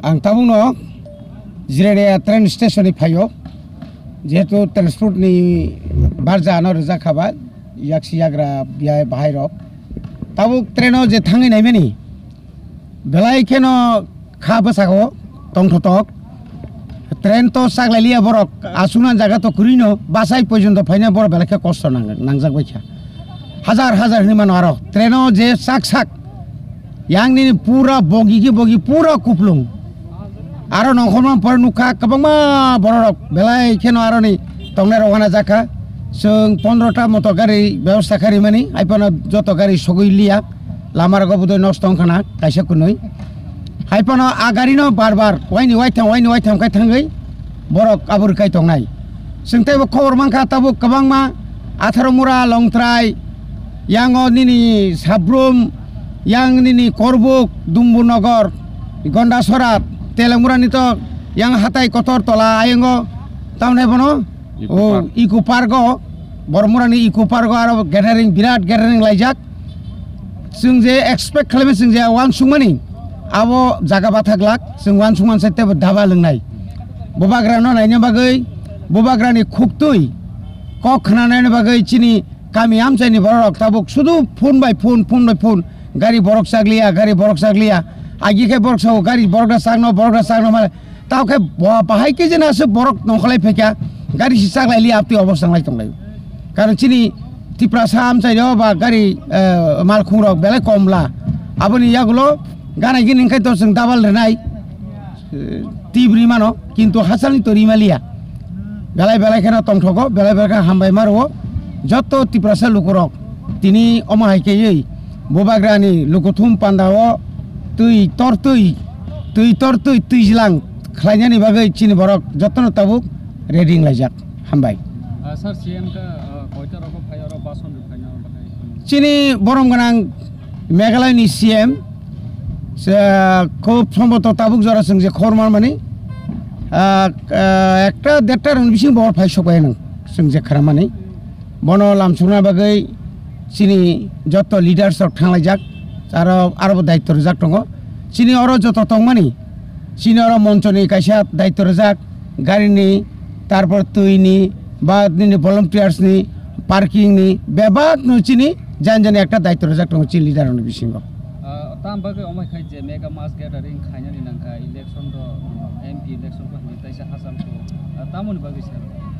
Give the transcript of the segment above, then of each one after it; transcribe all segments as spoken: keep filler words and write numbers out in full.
Ang tabukno Jirania train station ni phaio, jehetu transport ni barja ano rijak kha ba, yaksi yagra biyai bahai rok. Tabuk train o je thangwi naimani, belai kheno kha bwsako tongthotok. Train to chaklai liya borok, aswkna jaga to kwrwino, bachai porjonto phaina borok belai khe kosto nang-, nangjak bai kha. Hajar hajar hinwi mano aro. Train o je chak sak, yang nini pura bogi ki bogi pura kuplung. Aro nongkhorma pore nukha kwbangma bororok belai kheno aroni tongnai rok wana jakha. Chwng pondro ta moto gari bebosta kharimani, hai phano joto gari sogwi liya. Lama rogo budoi nosto wngkha na kaisa kwnwi. Hai phano a gari no bar bar waini waitham, waini waitham khai thangwi borok aboni kai tongnai. Chwng teibo khobor mankha tabuk kwbangma Atharomura, Longtrai, yang o nini Sabrum, yang nini Korbuk, Dumburnogor, Gondasora, Telengmura ni to yang hatai kotor tola ayang o tamni bono Eco o Park. Eco Park o, Bormura ni Eco Park o aro gathering, birat gathering laijak. Chwng je expect khlaimani, chwng je uansukmani, abo jaga bathak glak, chwng uansukmani sai teibo daba lwngnai. Bubagra no naina bagwi, bubagra ni khuktwi kok khna naina bagwi chini kami amchaini borok tabuk sudu phone bai phone, phone bai phone, gari borok chakliya, gari borok chakliya. Agi khe borok sao gari borok da chakno, borok da chakno male. Tao khe bo bahai khe jena aswk borok nongkholai phaikha, gari si chaklai li aptwi obo sanglai tonglai. Karon chini Tiprasa amchaio ba gari, eh, malkhung rok belai kom la. Aboni yagulo gana gini khai to chwng double rwnai, eh, tibri mano, kintu hasalni to rimaliya. Belai belai kheno tongthogo, belai belai kheno hambai maro. Joto Tiprasa lukurok tini omo hai khe ei Bubagrani lukuthum pandao twi tortwi, twi tortwi twijlang khlainani bagwi chini borok jotono tabuk ready wnglaijak. Hambai. Ah, sir, C M ka, ah, koita rogo phai oro bason rok phaina bahai? Chini borom gwnang Meghalaya ni C M, se, khub somboto tabuk jora chwng je khobor manmani, ah, ah, ekta derta rokni bising bo phai sokbai nang chwng je khramani. Bono lamsokna bagwi chini joto leaders rok thanglaijak, aro, arobo daityo rijak tongo. Chini oro joto tongmani, chini oro monchoni kaisa daityo rijak, garini, tarpor twini, ba nini volunteers ni, parking ni, bebak no chini jani jani ekta daityo rijak tongo chini leader rokni bisingo. Ah, tam bagwi omo hai khai je mega mass gathering khainani nangkha election do, M P election ko hinwi taisa hachal ko, ah, tamoni bagwi sir?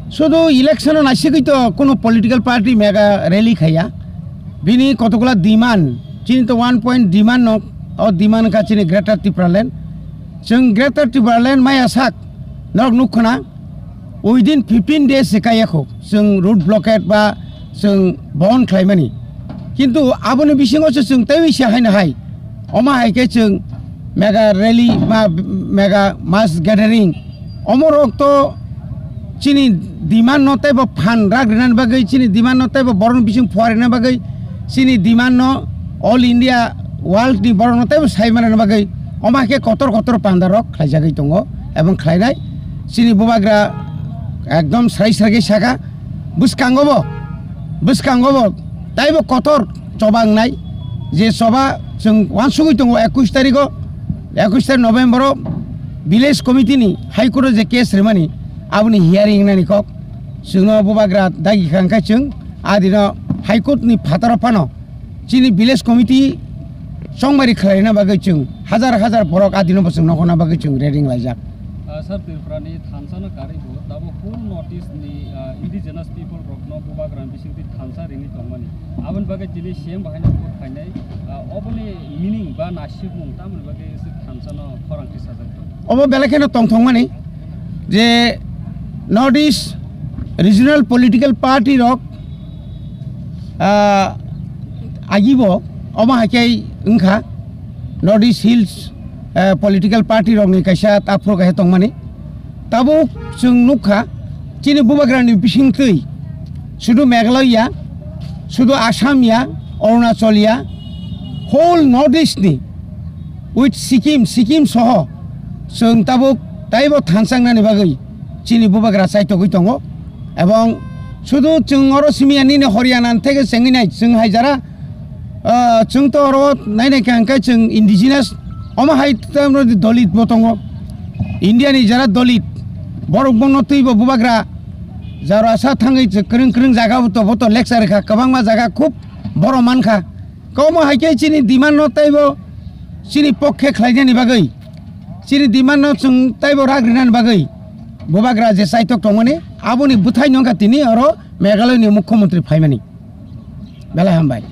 Sudu election o naisigwi to kuno political party mega rally khaiya. Bini kotokla demand, chini to one point demand no, o demand ka chini Greater Tipraland. Chwng Greater Tipraland maya sak norok nukkhana, within fifteen days se kaiya kho, chwng road blockade ba chwng bon khlaimani. Kintu aboni bisingo se chwng teiwi se haino hai. Omo hai khe chwng mega rally ba mega mass gathering. Omo rok to chini demand no teibo phan rak rinani bagwi, chini demand no teibo borokni bising phuarina bagwi, chini demand no all India world ni borok no teibo sai manani bagwi, omo hai khe kotor kotor panda rok khlaijagwi tongo ebong khlainai. Chini bubagra ekdom srai srai khe saka, bwskango bo, bwskango bo taibo kotor choba wngnai, je choba chwng uansugwi tongo ekush tarikh o, ekush tarikh November o village committee ni High Court o je case rimani, aboni hearing wngnani kok chwngno bubagra dagi kha, hwnkhe chwng adino High Court ni phataro phano chini village committee chongmari khlaina bagwi chwng hajar hajar borok adino bo chwng nokhorna bagwi chwng ready wnglaijak. Ah, sir, Tripura ni thansa no karwi bo tabuk full North East ni, ah, indigenous people rok no bubagra ni bisingtwi thansa ringwi tongmani. Aboni bagwi tini C M bahai no vote khainai, ah, oboni meaning ba naisingmung tamoni bagwi se thansa no khorang tisajak tong? Obo belai kheno tongthokmani je North East regional political party rok, ah, agibo omo hai khe wngkha North East Hills, ah, political party rokni kaisa taphro kaisa tongmani. Tabuk chwng nukha, chini bubagrani bisingtwi sudu Meghalaya, sudu Assam ya, Arunachal ya, whole North East ni with Sikkim, Sikkim soho chwng tabuk taibo thansangnani bagwi chini bubagra chaitogwi tongo. Ebong sudu chwng oro simi ya nini Haryana ni theke chengwi nai chwng hai jara, ah, chwng to oro nai nai kha hwnkhe chwng indigenous, omo hai tamrodi Dalit bo tongo. India ni jara Dalit, borok bono twibo bubagra, jaro asa thangwi kwrwng kwrwng jaga bo to, bo to lecture kha, kwbangma jaga khub borok mankha. Komo hai khe chini demand no taibo chini pokhe khlainani bagwi, chini demand no chwng taibo rak rinani bagwi bubagra je chaitok tongmani, aboni bwthai no wngkha tini oro Meghalaya ni Mukhyamantri phaimani. Belai hambai.